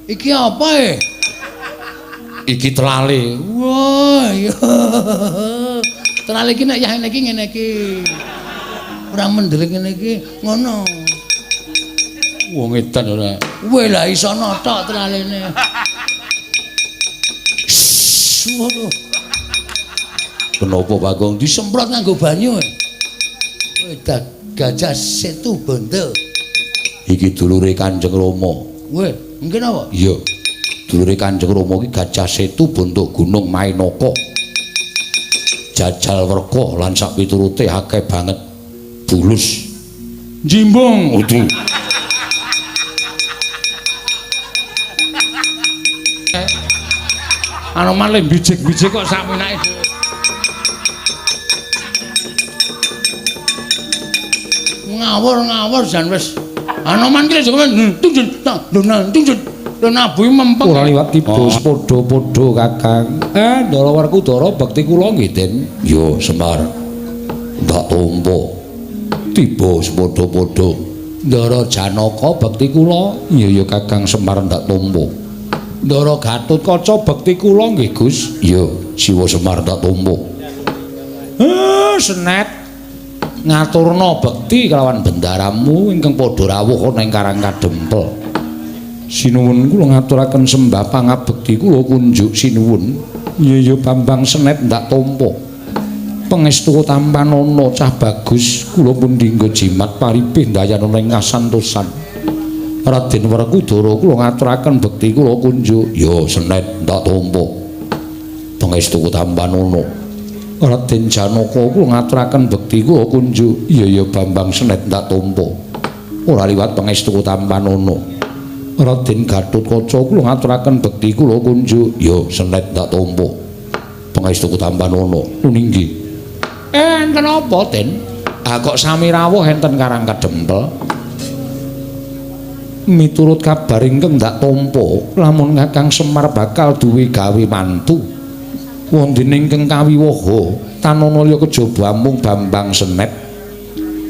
Iki apa e? Iki telale. Wah, iya. Telale iki nek yah ngene iki ngene iki. Ora mendelik ngene iki, ngono. Wong edan ora. Weh lah iso notok telalene. Waduh. Kenapa Bagong disemprot nganggo banyu? Weh gajah Setu Bondo. Iki dulure Kanjeng Rama. Weh, mungkin apa? Iya. Dulure Kanjeng Rama iki Gajah Setu Bondo Gunung Mainaka. Jajal werka lan sak piturute akeh banget bulus. Jimbung udu. Anoman le bijik-bijik kok sak menake. Ngawur-ngawur jan wis. Anoman ki lho tunjun tak tunjun nabuhi mempeng. Ora liwat tiba padha-padha Kakang. Ndara Werkudara bekti kula nggih, Den. Yo Semar. Ndak tampa. Tiba padha-padha. Ndara Janaka bekti kula. Iya ya Kakang Semar ndak tampa. Ndara Gatotkaca bekti kula nggih, Gus. Iya, Siwa Semar ndak tampa. Senet. Ngaturna bekti kelawan bendaramu ingkang padha rawuh ana ing Karang Kadempel. Sinuwun kula ngaturaken sembah pangabekti kula kunjuk sinuwun. Iya ya Bambang Senet ndak tampa. Pangestu tampanana cah bagus kula pun dinggo jimat paripih ndayanana ing kasantosan. Raden Werkudara kula ngaturaken bekti kula kunjuk. Ya Senet ndak tampa. Pangestu tampanana. Raden Janaka kula ngaturaken bekti kula kunjuk. Iya ya Bambang Senet ndak tampa. Ora liwat pangestu tampanana. Raden Gatotkaca kula ngaturaken bekti kula kunjuk. Ya Senet ndak tampa. Pangestu tampanana. Nggih. Enten apa, Den? Ah kok sami rawuh enten Karang Kadempel? Miturut kabar ingkang ndak tampa, lamun Kakang Semar bakal duwe gawe mantu. Wondene ingkang kawiwaha tanana liya kejaba amung Bambang Senet.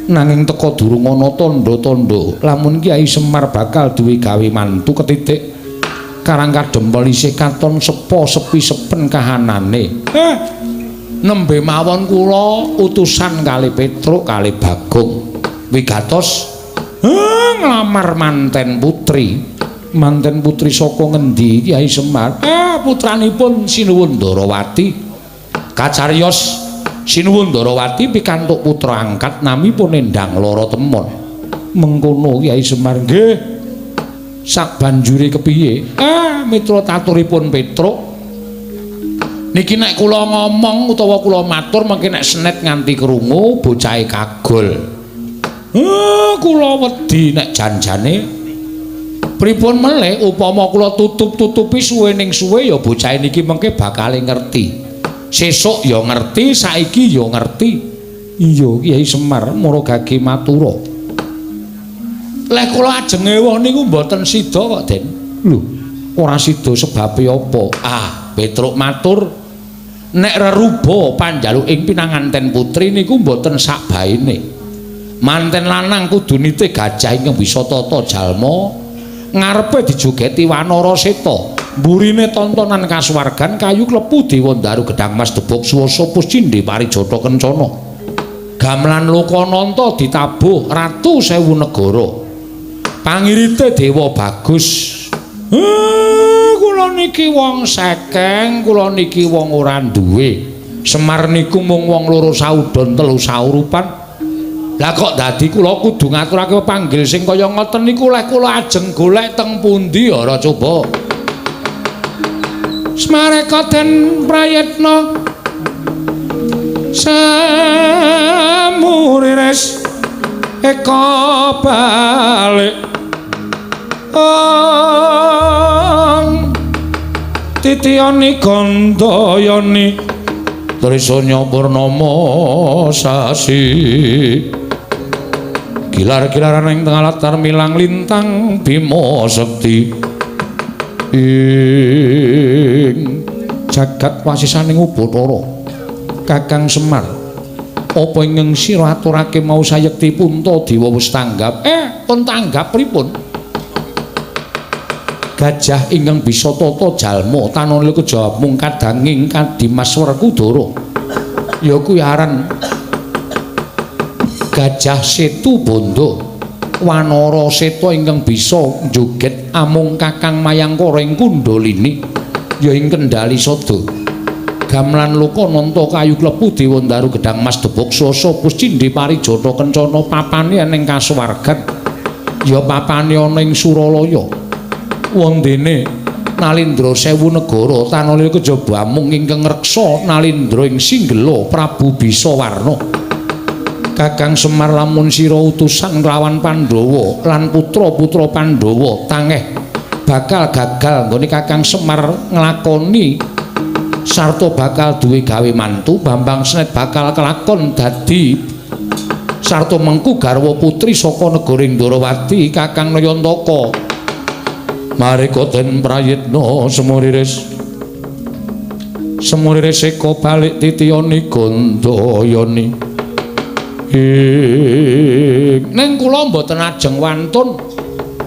Nanging teka durung ana tandha-tandha lamun Kyai Semar bakal duwe gawe mantu ketitik Karang Kadempel isih katon sepo sepi sepen kahanane. Nembe mawon kula utusan kali Petruk kali Bagong wigatos nglamar manten putri. Manten putri saka ngendi Kyai Semar? Putranipun Sinuwun Ndarawati. Kacariyos Sinuwun Ndarawati pikantuk putra angkat namipun Endang Lara Temon. Mengkono Kyai Semar nggih. Sabanjure kepiye? Mitra taturipun Petruk. Niki nek kula ngomong utawa kula matur mengke nek Senet nganti krungu bocahe kagol. Kula wedi nek janjane pripun melih upama kula tutup-tutupi suwe ning suwe ya bocah niki mengke bakal ngerti. Sesuk ya ngerti, saiki ya ngerti. Iya Kyai Semar mara gage matura. Leh kula ajeng ewuh niku mboten sida kok, Den. Lho, ora sida sebabe apa? Petruk matur nek reruba panjaluk ing pinanganten putri niku mboten sakbaene. Manten lanang kudu nitih gajah ingkang bisa tata jalma. Ngarepe dijogeti Wanara Seta, mburine tontonan kasuwargan kayu klepu dewa ndaru gedang mas debok swasa puscindhe parijata kencana. Gamelan Lokananta ditabuh ratu sewu negara. Pangirite dewa bagus. Kula niki wong sekeng, kula niki wong ora duwe. Semar niku mung wong loro saudon telu saurupan. Lah kok dadi kula kudu ngaturake pepanggil sing kaya ngoten niku leh kula ajeng golek teng pundi ora coba. Smareka den prayitna samuriris eka balik ong titiyani gandayani trisanya purnama sasi gilar-gilaran ing tengah latar milang lintang Bima Sekti ing jagat wasisaning Ubathara. Kakang Semar, apa ingkang sira aturake mau sayekti Puntadewa wis tanggap? Pun tanggap pripun? Gajah ingkang bisa tata jalma tanana kejaba mung kadanging Kadimas Werkudara. Ya kuwi aran Gajah Setu Bondo. Wanara Seta ingkang bisa njoget amung Kakang Mayangkara ing Kundalini ya ing Kendali Sada. Gamelan Lokananta kayu klepu Dewa Ndaru Gedhang Mas Debok Swasa Puscindhe Parijata Kencana papane ning kasuwargan ya papane ana ing Suralaya. Wondene Nalindra sewu negara tanalaya kejaba amung ingkang ngreksa Nalindra ing Singgela Prabu Bisawarna. Kakang Semar lamun sira utusan nglawan Pandhawa lan putra-putra Pandhawa tangeh bakal gagal nggone Kakang Semar nglakoni sarta bakal duwe gawe mantu. Bambang Senet bakal kelakon dadi sarta mengku garwa putri saka negara Ndrawati Kakang Nayantaka. Mareka den prayitna semuriris semuriris eka balik titiyani gandayani. Ning kula mboten ajeng wantun.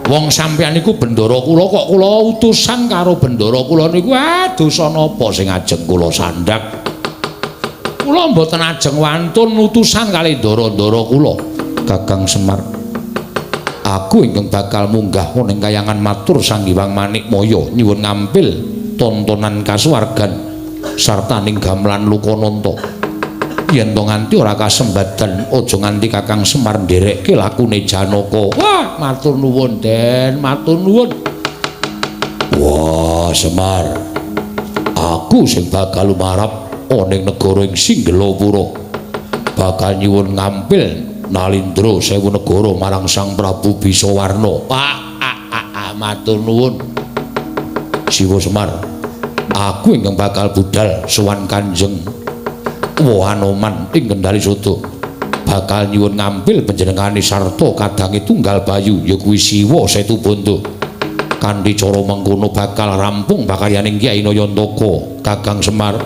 Wong sampeyan niku bendara kula kok kula utusan karo bendara kula niku dosa napa sing ajeng kula sandhak. Kula mboten ajeng wantun utusan kali ndara-ndara kula. Kakang Semar, aku ingkang bakal munggah ning kayangan matur Sang Hyang Manikmaya nyuwun ngampil tontonan kasuwargan sarta ning gamelan Lokananta. Yen to nganti ora kasembadan aja nganti Kakang Semar nderekke lakune Janaka. Wah, matur nuwun Den, matur nuwun. Wah, Semar, aku sing bakal lumarap ana ing negara ing Singgelapura. Bakal nyuwun ngampil Nalindra sewu negara marang Sang Prabu Bisawarna. Pak, matur nuwun. Siwa Semar, aku ingkang bakal budal sowan Kanjeng Hanoman ing Kendali Sada. Bakal nyuwun ngampil panjenengane sarta kadange tunggal bayu ya kuwi Siwa Setu Bondo. Kanthi cara mengkono bakal rampung pakaryaning Kyai Nayantaka. Kakang Semar.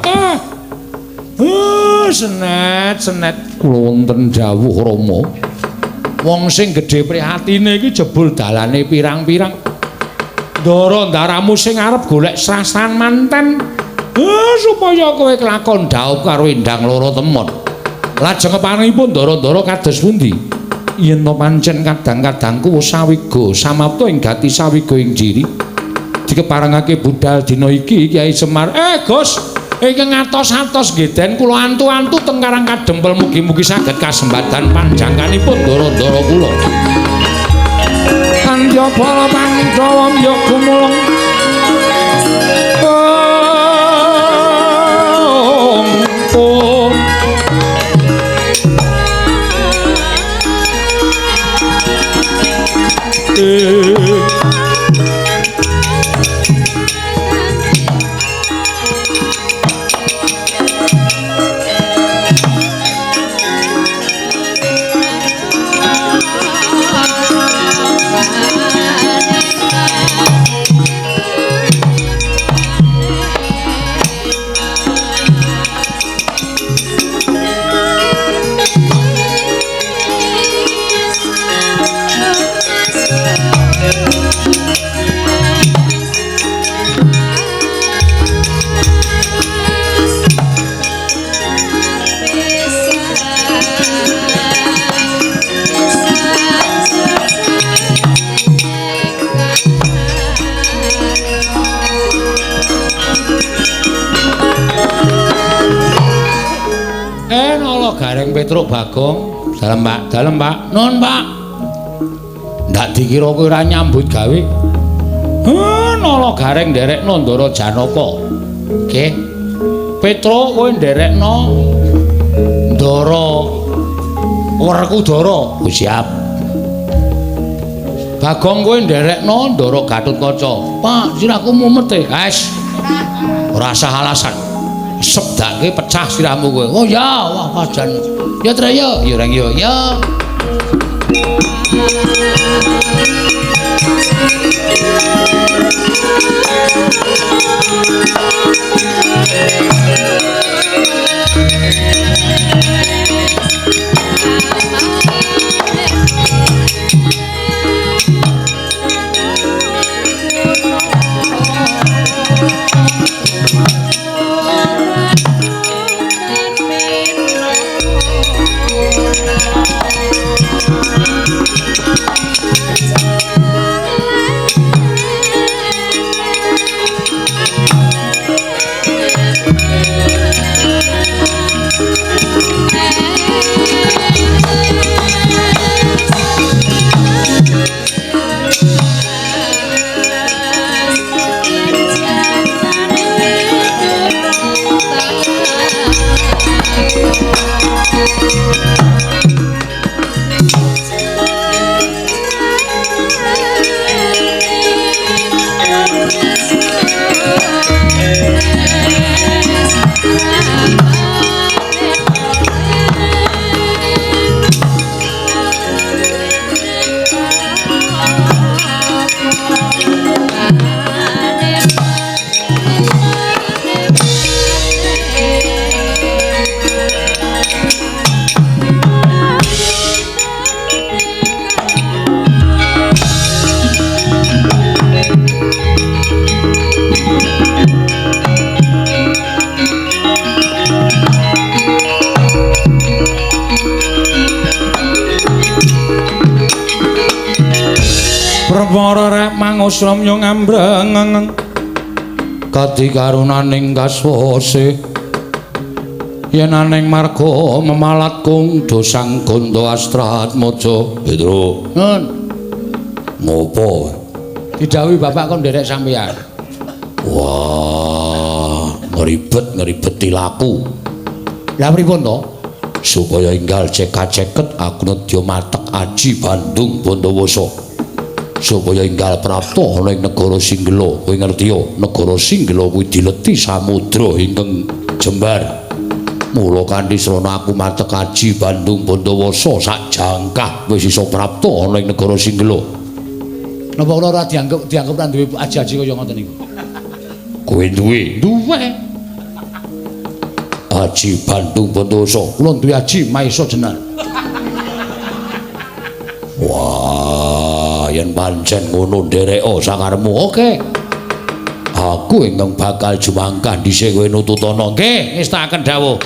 Senet, senet kula wonten dawuh Rama. Wong sing gedhe prihatine iki jebul dalane pirang-pirang. Ndara ndaramu sing arep golek srasan manten. Supaya kowe kelakon dhaup karo Endang Loro Temon. Lajeng keparenipun ndara-ndara kados pundi? Yen to pancen kadang-kadangku sawiga samapta ing gati sawiga ing jiri. Dikeparengake budal dina iki Kyai Semar. Gus, ingkang atos-atos nggih Den kula antu-antu teng Karang Kadempel mugi-mugi saged kasembadan panjangkanipun ndara-ndara kula. Kandya bala Pandhawa ya gumulung. Gareng Petruk Bagong, dalem Pak, dalem Pak, nun Pak. Ndak dikira kowe ora nyambut gawe. Nala Gareng nderekno Ndara Janaka. Nggih. Petruk kowe nderekno Ndara Werkudara. Oh, siap. Bagong kowe nderekno Ndara Gatotkaca. Pak, sirahku mumet e. Wes. Ora usah alasan. Sebdake pecah sirahmu kowe. Oh ya, wah pajan. Ya Tre ya, ya Reng ya. Ya. Raos ramya ngambreng kadi karunaning kaswase yen aning marga memalat kung dosang gondo astratmaja. Petro Nun, ngopo? Didhawuhi bapak kon nderek sampeyan. Wah, ngribet-ngribeti laku. Lah pripun to? Supaya enggal cekak-ceket aku nedya matek aji Bandung Bondowoso. Supaya enggal prapta ana ing negara Singgela. Kowe ngerti ya, negara Singgela kuwi dileti samudra ingkang jembar. Mula kanthi srana aku matek aji Bandung Bondowoso sak jangkah wis iso prapta ana ing negara Singgela. Napa kula ora dianggep ora duwe aji-aji kaya ngoten niku? Kowe duwe? Duwe. Aji Bandung Bondowoso. Kula duwe aji Maesa Jenar. Wah, yen pancen ngono ndereka sakarepmu. Oke. Aku ingkang bakal jumangkah dhisik kowe nututana. Nggih, ngestakaken dawuh.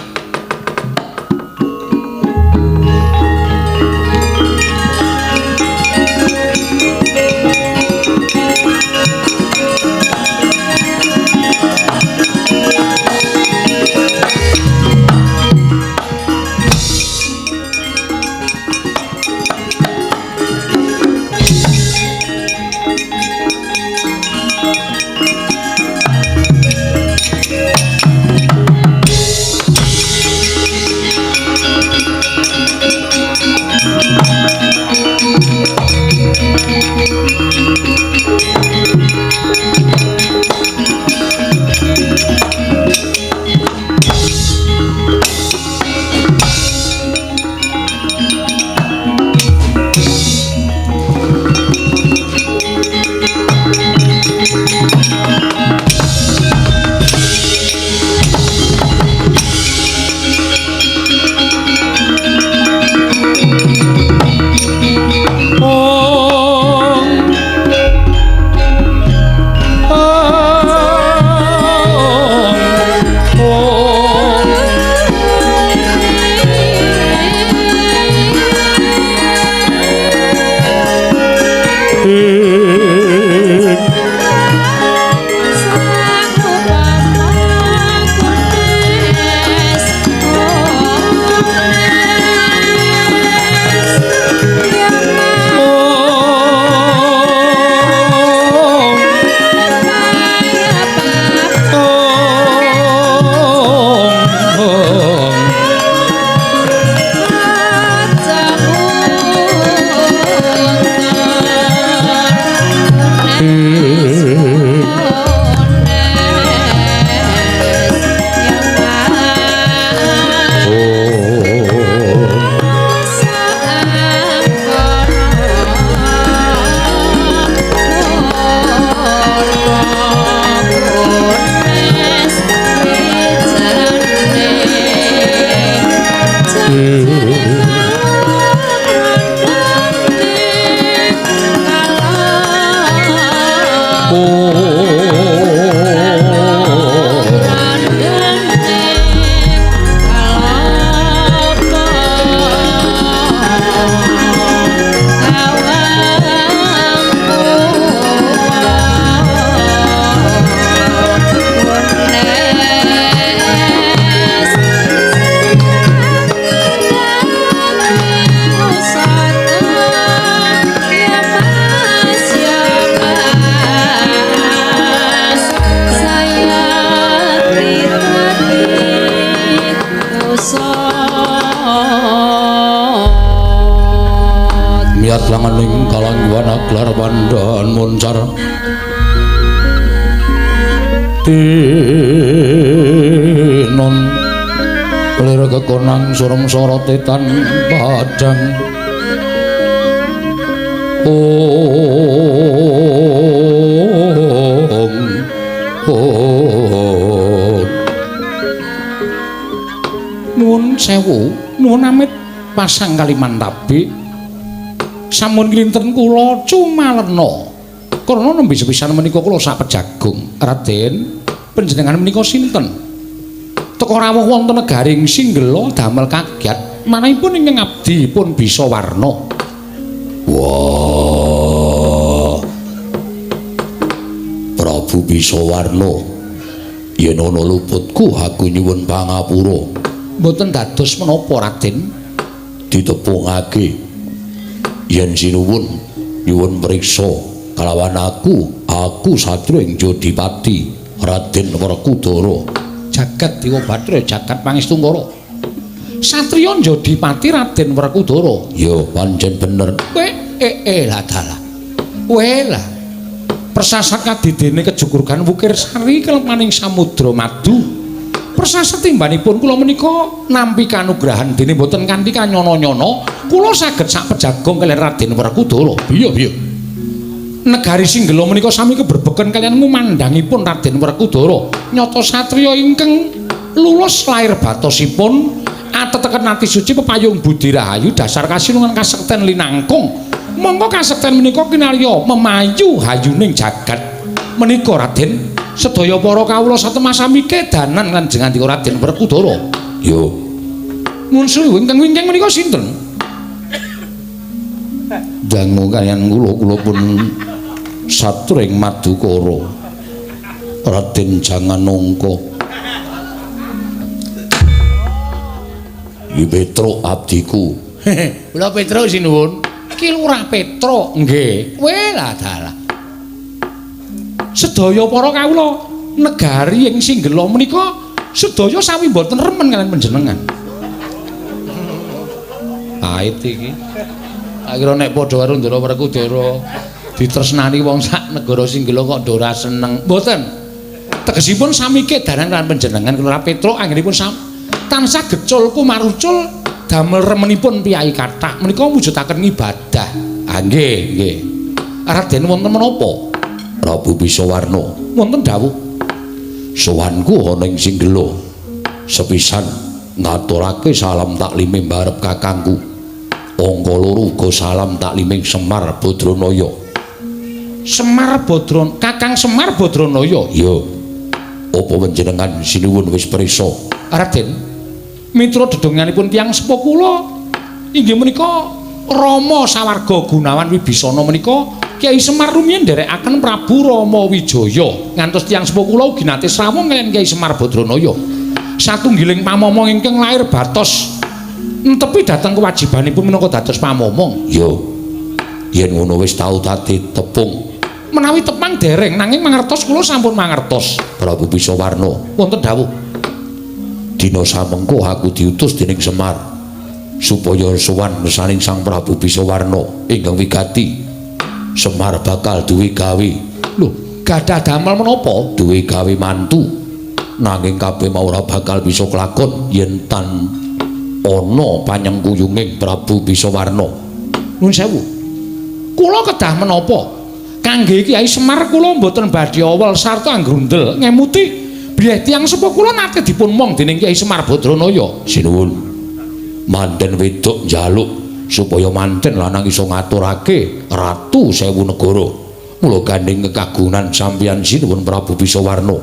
Miyat langaning kalangguan aglar pandhan moncar tinon lir kekonang surem sorote tan padhang. Ong ong. Nuwun sewu, nuwun amit pasang Kalimantabe. Sampun kinten kula cumalena. Karena nembe sepisan menika kula sapejagung. Raden, panjenengan menika sinten? Teka rawuh wonten negaring Singgela damel kaget manahipun ingkang abdi pun bisa warna. Wah. Prabu Bisawarna, yen ana luputku aku nyuwun pangapura. Mboten dados menapa Raden? Ditepungake yen sinuwun nyuwun priksa kalawan aku satriya ing Jodipati Raden Werkudara. Jagat Dewa Bathara jagat Pangestungkara. Satriya Jodipati Raden Werkudara. Ya pancen bener. Kowe lah dalah. Kowe lah persasat kadidene kejukurgan Wukir Sari kelemaning samudra madu. Persasat timbanipun kula menika nampi kanugrahan dene mboten kanthi kanyono-nyono kula saged sak pejagong kaliyan Raden Werkudara. Iya piye? Negari Singgela menika sami keberbeken kaliyan ngumandhangipun Raden Werkudara. Nyata satriya ingkang lulus lair batosipun ateteken ati suci pepayung budi rahayu dasar kasinungan kasekten linangkung. Mongko kasekten menika kinarya memayu hayuning jagat menika Raden. Sedaya para kawula satemah sami kedanan lan jengandika Raden Werkudara. Yo. Nuwun sewu ingkang wingking menika sinten? Dangu kaliyan kula, kula pun satring Madukara. Raden Janganongka. Iki Petruk abdiku. Kula Petruk sinuwun. Ki Lurah Petruk. Nggih. Kowe lah dalah. Sedaya para kawula negari ing Singgela menika sedaya sami mboten remen kaliyan panjenengan. Pait iki. Tak kira nek padha karo Ndara Werkudara ditresnani wong sak negara Singgela kok ora seneng. Mboten. Tegesipun sami kedaran kaliyan panjenengan Lurah Petruk anggenipun tansah gecul kumarucul damel remenipun piyai kathah menika mujudaken ibadah. Ah nggih, nggih. Raden wonten menapa? Prabu Bisawarna wonten dawuh. Sowanku ana ing Singgela. Sepisan ngaturake salam taklime mbarep kakangku. Angka loro uga salam takliming Semar Badranaya. Semar Badran, Kakang Semar Badranaya. Iya. Apa panjenengan sinuwun wis prisa? Raden, mitra dedonganipun tiyang sepuh kula inggih menika Rama Sawarga Gunawan Wibisana menika Kyai Semar rumiyin nderekaken Prabu Rama Wijaya ngantos tiyang sepuh kula ugi nate srawung kaliyan Kyai Semar Badranaya. Satunggiling pamomong ingkang lair batos entepi dhateng kewajibanipun minangka dados pamomong. Ya. Yen ngono wis tau dadi tepung. Menawi tepang dereng nanging mangertos kula sampun mangertos. Prabu Bisawarna wonten dawuh. Dina samengko aku diutus dening Semar supaya sowan ngersaning Sang Prabu Bisawarna ingkang wigati. Semar bakal duwe gawe. Lho, gadah damel menapa? Duwe gawe mantu. Nanging kabeh mau ora bakal bisa kelakon yen tan ana panyengkuyunging Prabu Bisawarna. Nuwun sewu. Kula kedah menapa? Kangge Kyai Semar kula mboten badhe awel sarta anggrundel ngemuti bilih tiyang sepuh kula nate dipun mong dening Kyai Semar Badranaya. Sinuwun. Manten wedok njaluk supaya manten lanang iso ngaturake ratu sewu negara. Mula gandeng kekagunan sampeyan sinuwun Prabu Bisawarna.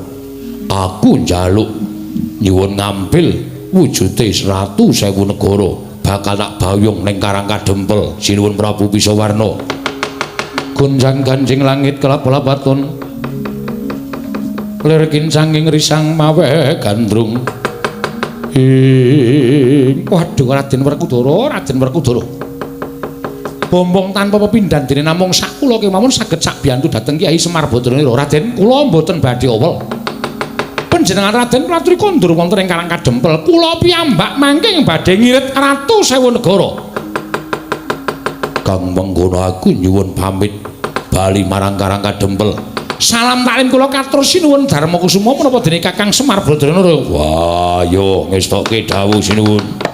Aku njaluk nyuwun ngambil wujude ratu sewu negara bakal tak bayung ning Karang Kadempel sinuwun Prabu Bisawarna. Gonjang ganjing langit kelap-lapaton lir kincanging risang mawe gandrung. Waduh Raden Werkudara, Raden Werkudara. Bombong tanpa pepindhan dene namung sak kula kemawon saged sak biyantu dhateng Kyai Semar Badranaya. Raden, kula mboten badhe awel. Panjenengan Raden praturi kondur wonten ing Karang Kadempel. Kula piyambak mangke badhe ngirit Ratu Sewu Negara. Kang mengkono aku nyuwun pamit bali marang Karang Kadempel. Salam taklim kula katur sinuwun Darma Kusuma menapa dene Kakang Semar Badranaya. Wah, yo ngestokke dawuh sinuwun.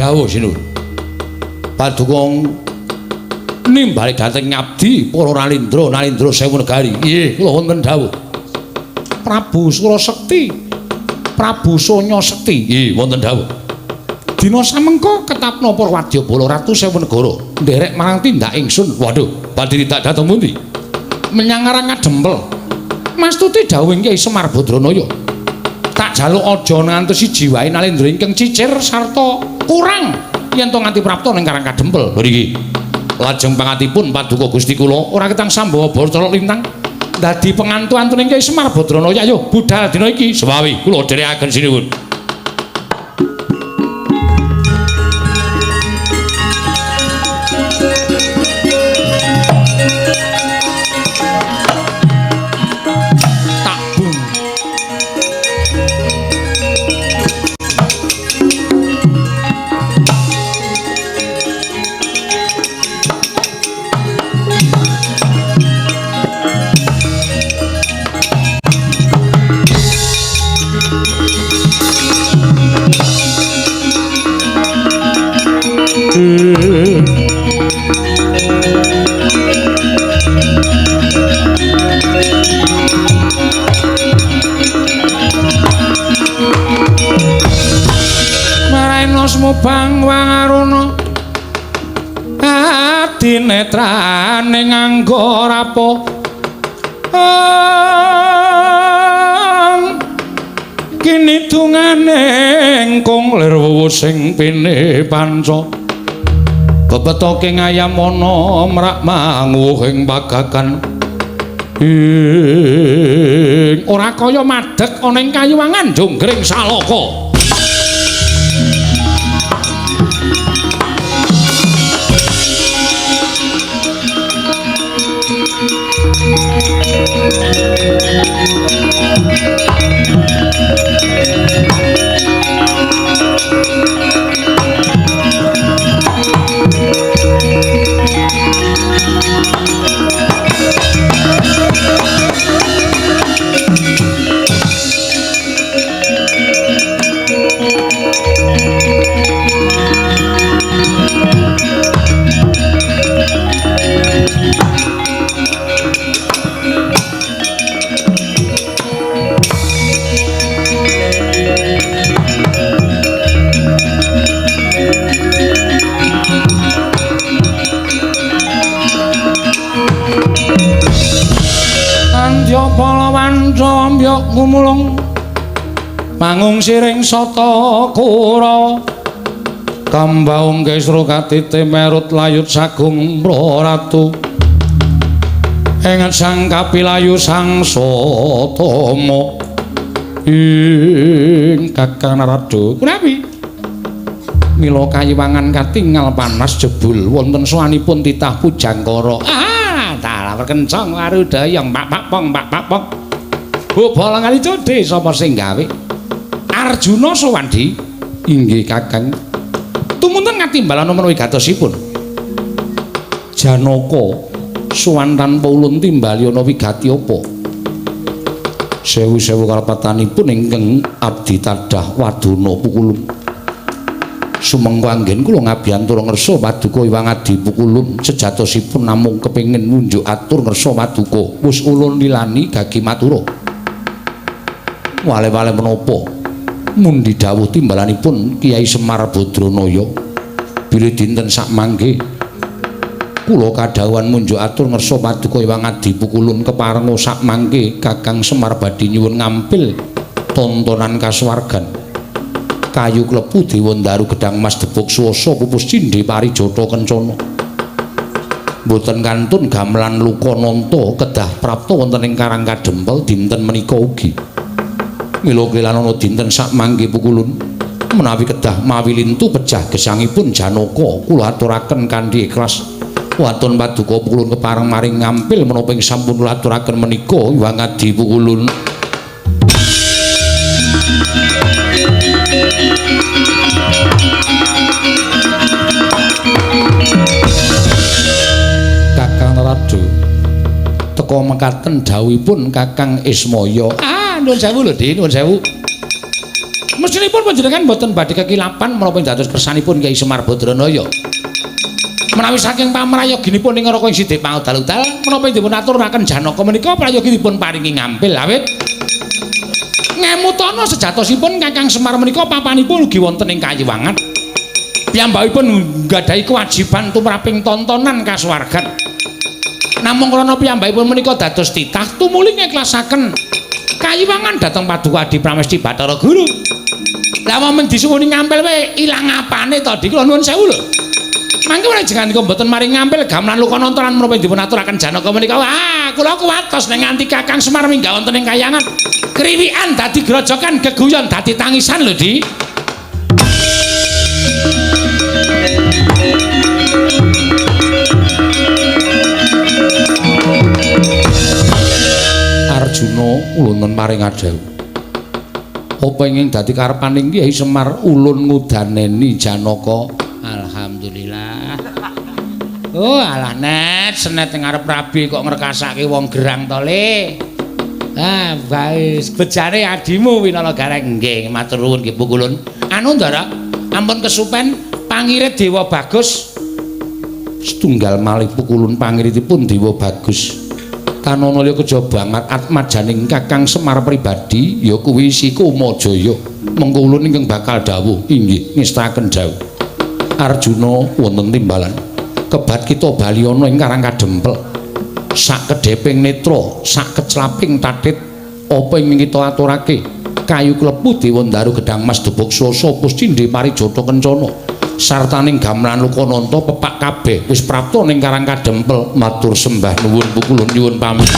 Dawuh sinuwun. Paduka nimbali dhateng ngabdi para Nalindra, Nalindra sewu negari. Nggih, kula wonten dawuh. Prabu Surasekti, Prabu Sonya Sekti. Nggih, wonten dawuh. Dina samengko ketapna para wadyabala ratu sewu negara nderek marang tindak ingsun. Waduh, badhe tindak dhateng pundi? Menyang Karang Kadempel. Mastuti dawuhing Kyai Semar Badranaya. Tak jaluk aja ngantos siji wae Nalindra ingkang cicir sarta kurang yen to nganti prapta ning Karang Kadempel. Lho niki. Lajeng pangatipun paduka Gusti kula ora ketang sambawa bara colok lintang dadi pengantu-antuning Kyai Semar Badranaya. Ayo budal dina iki. Sewawi kula dherekaken sinuwun. Mubang wangaruna adinetrane nganggo rapo kini dungane engkung lir wuwu sing pine panca bebetoke ngayamana mrak manguhing pagagan ing ora kaya madeg ana ing kayuwangan jonggring salaka. Gumulung mangung siring sata kura kambaung kesru katite merut layut sagung praratu ing sang kapilayu sang satama ing Kakang Narada. Kunapi mila kayiwangan katingal panas jebul wonten sowanipun titah Pujangkara. Ah, dalah kencang warudayang pak pak pong pak pak pong. Bobolan kali codhe sapa sing gawe? Arjuna Sowandi. Inggih Kakang. Tumunten ngatimbalan menawi gatosipun. Janaka sowan tanpa ulun timbali ana wigati apa? Sewu-sewu kalepatanipun ingkang abdi tadah wadana pukulun. Sumengko anggen kula ngabiyantura ngersa paduka Hyang Adi Pukulun sejatosipun namung kepengin ngunjuk atur ngersa paduka. Wis ulun lilani gagi matura. Wale-wale menapa mundi dawuh timbalanipun Kyai Semar Badranaya bilih dinten sakmangke kula kadhawuhan munjuk atur ngersa paduka Hyang Adi Pukulun keparenga sakmangke Kakang Semar badhe nyuwun ngampil tontonan kasuwargan kayu klepu dewa ndaru gedang mas debuk swasa pupus cindhe parijata kencana mboten kantun gamelan luka nanta kedah prapta wonten ing Karang Kadempel dinten menika ugi. Mila kelanana dinten sakmangke Pukulun menawi kedah mawi lintu pejah gesangipun Janaka kula aturaken kanthi ikhlas. Waton paduka Pukulun kepareng maring ngampil menapa ing sampun kula aturaken menika Hyang Adi Pukulun. Kakang Narada teka mekaten dawuhipun Kakang Ismaya. Nuwun sewu lho, Dik, nuwun sewu. Mestinipun panjenengan mboten badhe kekilapan menapa dados kersanipun Kyai Semar Badranaya. Menawi saking pamrayoginipun ing Raka ing Sidik Pangudal-udal menapa dipun aturaken Janaka menika prayogi dipun paringi ngampil awit ngemutana sejatosipun Kakang Semar menika papanipun ugi wonten ing kayiwangan. Piyambakipun nggadahi kewajiban tumraping tontonan kasuwargan. Namung krana piyambakipun menika dados titah tumuli ngikhlasaken kayiwangan dhateng Paduka Adi Pramesti Bathara Guru. Lah momen disuwuni ngampil wae ilang apane to Dik? Kula nuwun sewu lho. Mangke panjenengan kok mboten maring ngampil gamelan Lokananta lan menapa dipun aturaken Janaka menika. Wah, kula kuwatos nek nganti Kakang Semar minggah wonten ing kayangan. Kriwikan dadi grojokan, geguyon dadi tangisan lho, Dik. Arjuna ulun paring adhawuh. Apa ingin dadi karepaning Kyai Semar ulun ngudaneni Janaka? Alhamdulillah. Oh alah net, senet ing ngarep rabi kok ngrekasake wong gerang to le. Ah, bae bejane adimu Winala Gareng. Nggih, matur nuwun nggih Pukulun. Anu Ndara, ampun kesupen pangirit Dewa Bagus. Setunggal malih Pukulun pangiritipun Dewa Bagus. Tanana liya kejaba banget atmajaning Kakang Semar pribadi ya kuwi si Kumajaya. Mengko ulun ingkang bakal dawuh inggih ngestaken dawuh. Arjuna wonten timbalan kebat kita bali ana ing Karang Kadempel. Sak kedheping netra, sak keclaping tathit apa ing kita aturake? Kayu klepu Dewandaru gedang mas debuk swasa puscindhe parijata kencana. Sartaning gamelan Lokananta pepak kabeh wis prapta ning Karang Kadempel. Matur sembah nuwun Pukulun nyuwun pamit.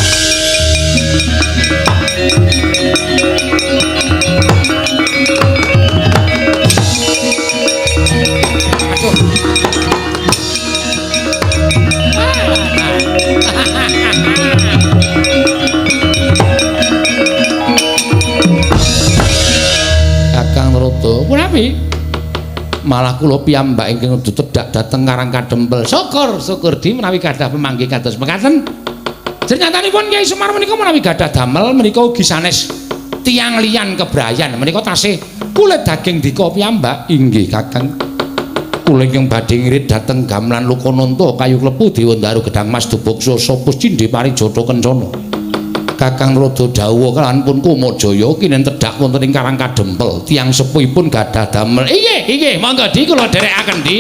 Kakang Narada, punapi? Malah kula piyambak ingkang tedhak dhateng Karang Kadempel. Syukur, syukur di menawi gadah pemanggih kados mekaten. Jernyatanipun Kyai Semar menika menawi gadah damel menika ugi sanes tiyang liyan kebrayan. Menika tasih kulit daging dika piyambak. Inggih Kakang. Kula ingkang badhe ngirit dhateng gamelan Lokananta kayu klepu Dewandaru gedang mas dubuk swasa puscindhe parijata kencana. Kakang Narada dawuh kalawan pun Kumajaya kinen tedhak wonten ing Karang Kadempel. Tiyang sepuhipun gadah damel. Inggih, inggih, monggo di kula dherekaken di.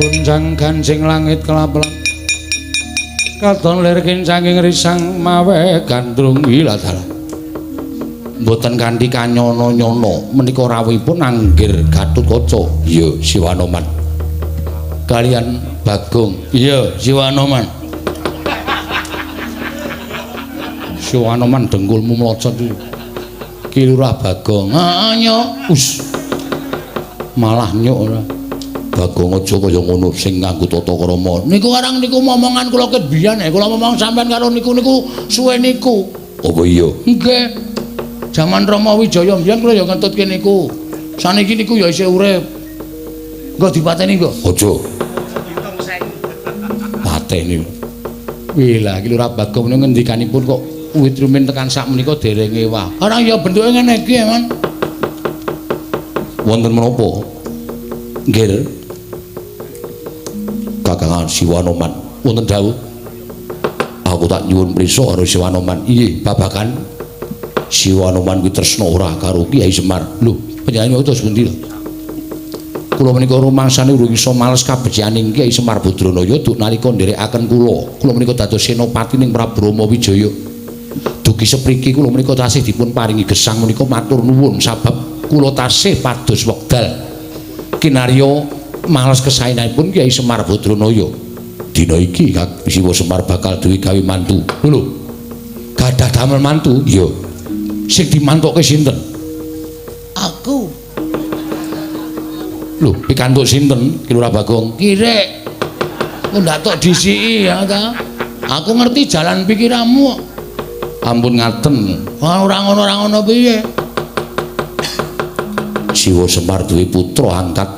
Gonjang ganjing langit kelap-kelap katon lir kincanging risang mawe gandrung wilatala. Mboten kanthi kanyono-nyono menika rawuhipun Anggir Gatotkaca. Iya Siwanoman. Kalian Bagong. Iya Siwanoman. Siwanoman dengkulmu mlocot iki. Ki Lurah Bagong. Heeh nyok. Us. Malah nyok ora. Bagong aja kaya ngono sing nganggo tata krama. Niku arang niku momongan kula ket biyen, kula momong sampean karo niku niku suwe niku. Apa iya? Nggih. Jaman Rama Wijaya mbiyen kula ya ngentutke niku. Saniki niku ya isih urip. Nggo dipateni nggo. Aja. Pateni. Wih lah iki Lurah Bagong niku ngendikanipun kok wit rumin tekan sak menika dereng ewah. Ora ya bentuke ngene iki, Man. Wonten menapa? Nggih. Kakang Siwanoman wonten dawuh. Aku tak nyuwun prisa karo Siwanoman. Inggih, babagan Siwanoman kuwi tresna ora karo Kyai Semar. Lho, panjenengan terus pundi lho? Kula menika rumangsane urung iso males kabecikaning Kyai Semar Badranaya duk nalika nderekaken kula. Kula menika dados senopati ning Prabu Rama Wijaya. Dugi sepriki kula menika tasih dipun paringi gesang menika matur nuwun sabab kula tasih pados wekdal. Kinarya males kesaenanipun Kyai Semar Badranaya. Dina iki Siwa Semar bakal duwe gawe mantu. Lho, gadah damel mantu? Iya. Sing dimantuke sinten? Aku. Lho, pikantuk sinten Ki Lurah Bagong? Kirek. Kok ndak tok disiki ya ta? Aku ngerti jalan pikiranmu. Ampun ngaten. Ora ngono ora ngono piye? Siwa Semar duwe putra angkat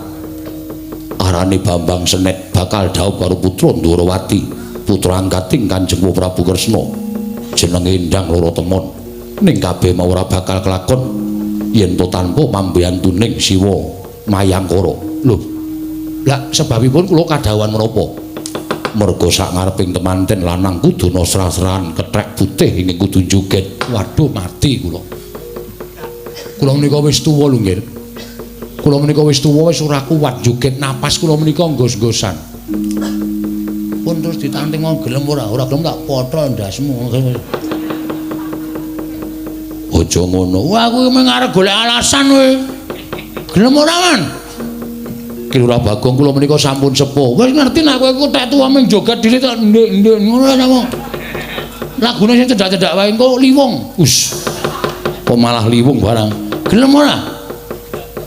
arane Bambang Senet bakal dhaup karo putra Ndorowati, putra angkating Kanjeng Prabu Kresna. Jenenge Endang Loro Temon. Ning kabeh mau ora bakal kelakon yen to tanpa pambiyantuning Siwa Mayangkara. Lho, lah sebabipun kula kadhawuhan menapa? Merga sak ngareping temanten lanang kudu srah-srahan kethek putih ing kudu joget. Waduh, mati kula. Kula menika wis tuwa lho nggih. Kula menika wis tuwa wis ora kuat joget, napas kula menika nggos-nggosan. Pun terus ditanting wong gelem ora? Ora gelem tak potol ndasmu. Aja ngono. Wah, aku mung arep golek alasan kowe. Gelem ora, Man? Ki Lurah Bagong kula menika sampun sepuh. Wis ngerti nek kowe iku tek tuwa mung joget dhisik tok ndek-ndek ngono ta wong. Lagune sing cedhak-cedhak wae engko liwung. Us. Kok malah liwung barang. Gelem ora?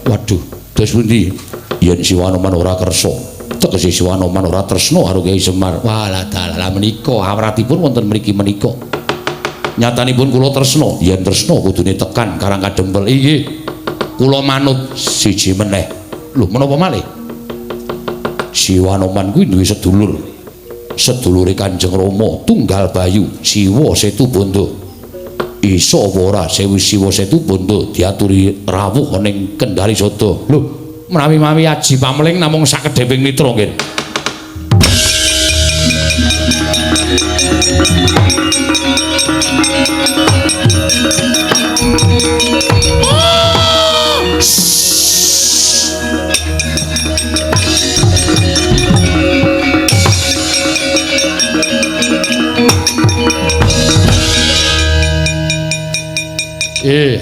Waduh, terus pundi? Yen Siwanoman ora kersa, tegese Siwanoman ora tresna karo Kyai Semar. Walah dalah menika awratipun wonten mriki menika. Nyatanipun kula tresna, yen tresna kudune tekan Karang Kadempel. Inggih. Kula manut siji meneh. Lho, menapa malih? Siwanoman kuwi duwe sedulur. Sedulure Kanjeng Rama Tunggal Bayu, Siwa Setu Bondo. Iso apa ora Sewu Siwa Setu Bondo diaturi rawuh ning Kendari Sada. Lho, menawi-mawi aji pamling namung sakedheping mitra nggih.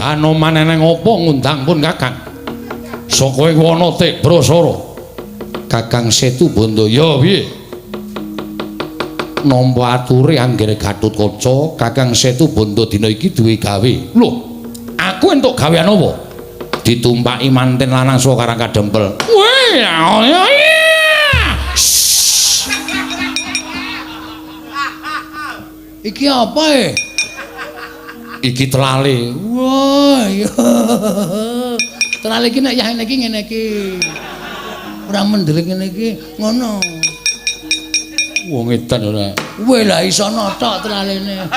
Anoman eneng apa ngundang pun Kakang? Saka ing wana Tibrasara. Kakang Setu Bondo, ya piye? Nampa ature anggere Gatotkaca, Kakang Setu Bondo dina iki duwe gawe. Lho, aku entuk gawean apa? Ditumpaki manten lanang saka Karang Kadempel. Weh, iki apa e? Iki telale. Wah, iya. Telale iki nek yah iki ngene iki. Ora mendelik ngene iki, ngono. Wong edan ora. Weh lah iso notok telalene.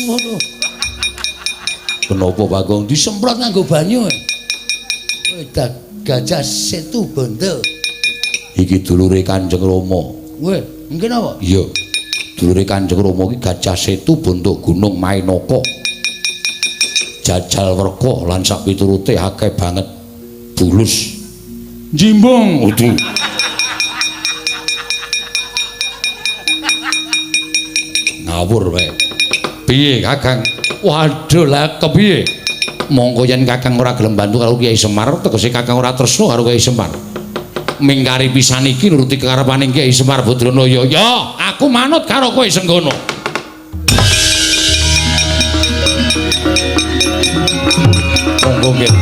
Waduh. Kenapa Bagong disemprot nganggo banyu? Weh Gajah Setu Bondo. Iki dulure Kanjeng Rama. Weh, mungkin apa? Iya. Dulure Kanjeng Rama iki Gajah Setu Bondo Gunung Mainaka. Jajal werka lan sak piturute akeh banget bulus. Jimbung udu. Ngawur wae. Piye Kakang? Waduh lah kepiye? Monggo yen Kakang ora gelem bantu karo Kyai Semar, tegese Kakang ora tresna karo Kyai Semar. Mingkari pisan iki nuruti kekarepane Kyai Semar Badranaya. Ya, aku manut karo kowe Senggono. Monggo nggih.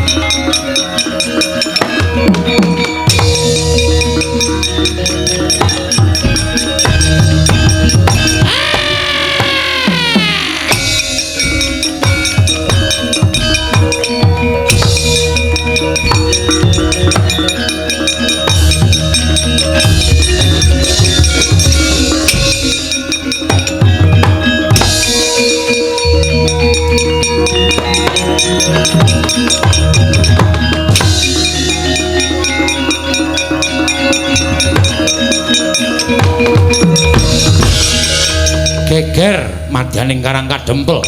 Geger madyaning Karang Kadempel.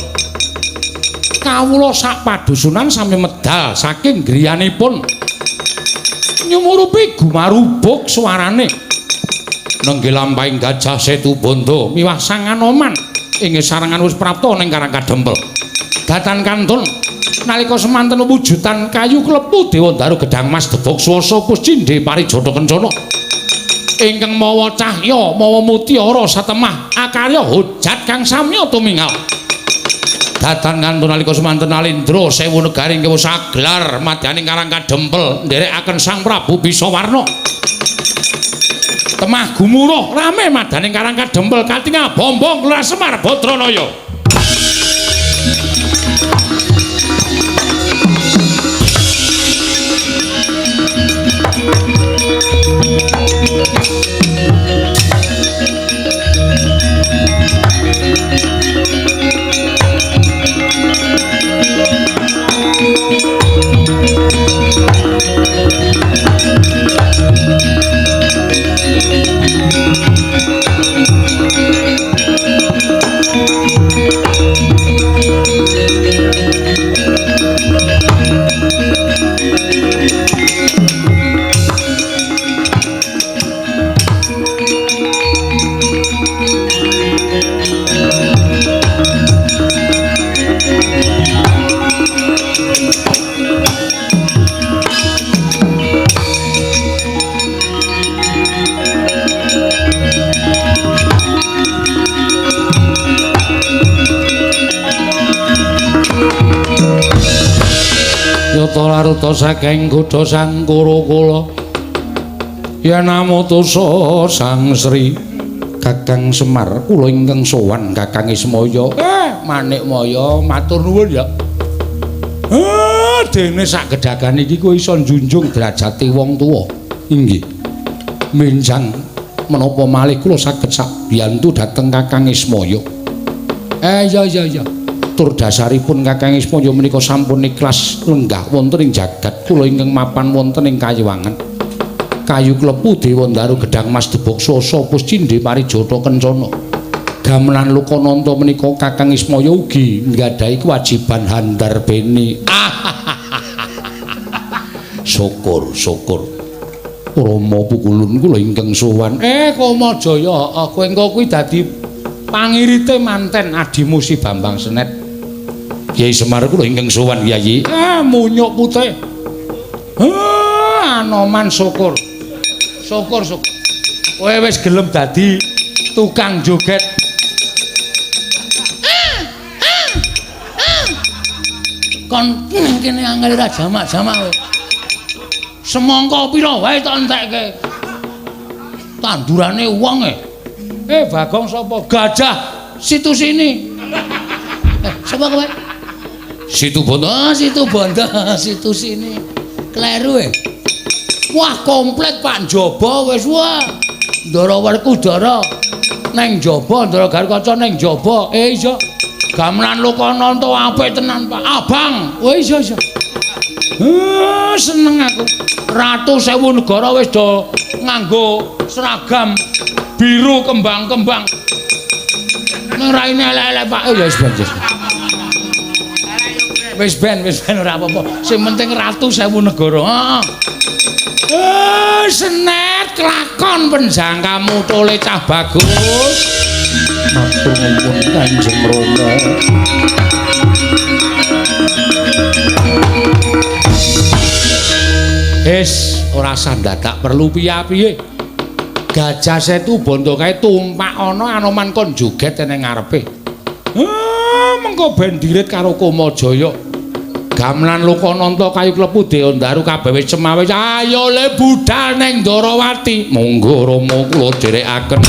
Kawula sak padusunan sami medal saking griyanipun. Nyumurupi gumarubuk suarane. Nenggih lampahing Gajah Setu Bondo miwah Sang Anoman. Inggih sarengan wis prapta ning Karang Kadempel. Datan kantun nalika semanten wujudan kayu klepu Dewandaru gedang mas debok swasa puscindhe parijata kencana. Ingkang mawa cahya mawa mutiara satemah akarya hojat kang samya tumingal. Datan kantun nalika semanten Alindra sewu negari ingkang wis aglar madyaning Karang Kadempel nderekaken Sang Prabu Bisawarna. Temah gumuruh rame madaning Karang Kadempel katingal bombong Kelurahan Semar Badranaya. Yata laruta saking kutha Sang Kurukula yen amutusa Sang Sri Kakang Semar kula ingkang sowan Kakang Ismaya. Manikmaya matur nuwun ya. Dene sak gedhagan iki kowe iso njunjung derajate wong tuwa. Inggih. Menjang menapa malih kula saged sabiyantu dhateng Kakang Ismaya. Iya iya iya. Tur dasaripun Kakang Ismaya menika sampun ikhlas lenggah wonten ing jagat kula ingkang mapan wonten ing Kayiwangan. Kayu klepu Dewandaru gedang mas debok swasa puscindhe parijata kencana. Gamelan Lokananta menika Kakang Ismaya ugi nggadahi kewajiban handarbeni. Syukur syukur. Rama pukulun kula ingkang sowan. Kamajaya, kowe engko kuwi dadi pangirite manten adimu si Bambang Senet. Kyai Semar kula ingkang sowan Kyai. Munyuk putih. Anoman syukur. Syukur syukur. Kowe wis gelem dadi tukang joget. Kon kene angel ra jamak-jamak kowe. Semangka pira wae tak entekke. Tandurane wong e. Bagong sapa? Gajah situ sini. Sapa kowe? Situ Bondo. Oh, Situ Bondo, situ sini. Kleru e. Wah, komplit Pak njaba wis wah. Ndara Werkudara neng njaba, Ndara Garukaca neng njaba. Iya. Gamelan Lokananta apik tenan, Pak. Abang. Oh iya iya. Seneng aku. Ratu sewu negara wis do nganggo seragam biru kembang-kembang. Ning raine elek-elek Pak. Ya wis ben. Wis ben, wis ben ora apa-apa. Sing penting ratu sewu negara. Heeh. Senet kelakon penjangkamu tole cah bagus. Matur nuwun Kanjeng Rama. Wis ora usah dadak perlu piye-piye. Gajah Setu Bondo kae tumpak ana Anoman kon joget ning ngarepe. Mengko ben dirit karo Kamajaya. Gamelan Lokananta kayu klepu Dewandaru kabeh wis cemawis. Ayo le budal ning Ndorowati. Monggo Rama kula dherekaken.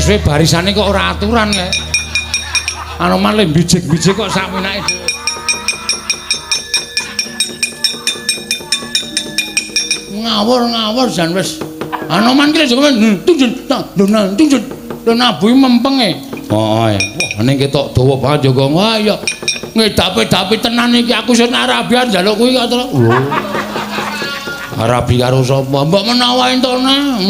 Suwe-suwe barisane kok ora aturan kae. Anoman le bijik-bijik kok sak minake dhewe. Ngawur-ngawur jan wis. Anoman ki lho tunjun tunjun lho nabuhi mempenge. Heeh. Wah, ning ketok dawa banget ya, Gong. Wah, iya. Ngedape-dape tenan iki aku sing Arabian njaluk kuwi kok to. Lho. Arabi karo sapa? Mbok menawa entuk nang.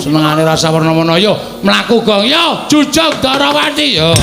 Senengane rasa werna-werna yo mlaku, Gong. Yo jujuk Darawati yo.